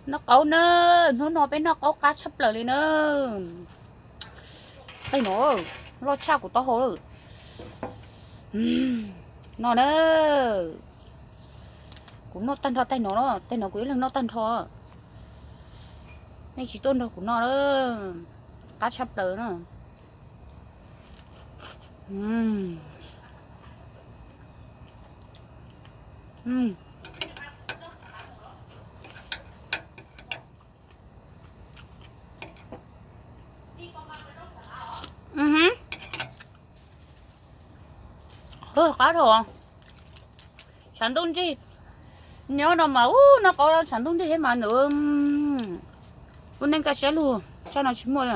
Noj qaub na, hnub no peb noj qaub qab tshaj plaws li na. Tej no loj tshaj kuv taub hau lawm. No na, kuv noj tag nrho tej no, tej no kuv ib leeg noj tag nrho. Nej tsis tuaj nrog kuv noj, qab tshaj plaws na. Qab dhau. Tshav ntuj nrig, nyob no mas ub noj qaub tshav ntuj nrig thiab mas nws ua neej kaj siab lug, tsaj no tsis muaj li.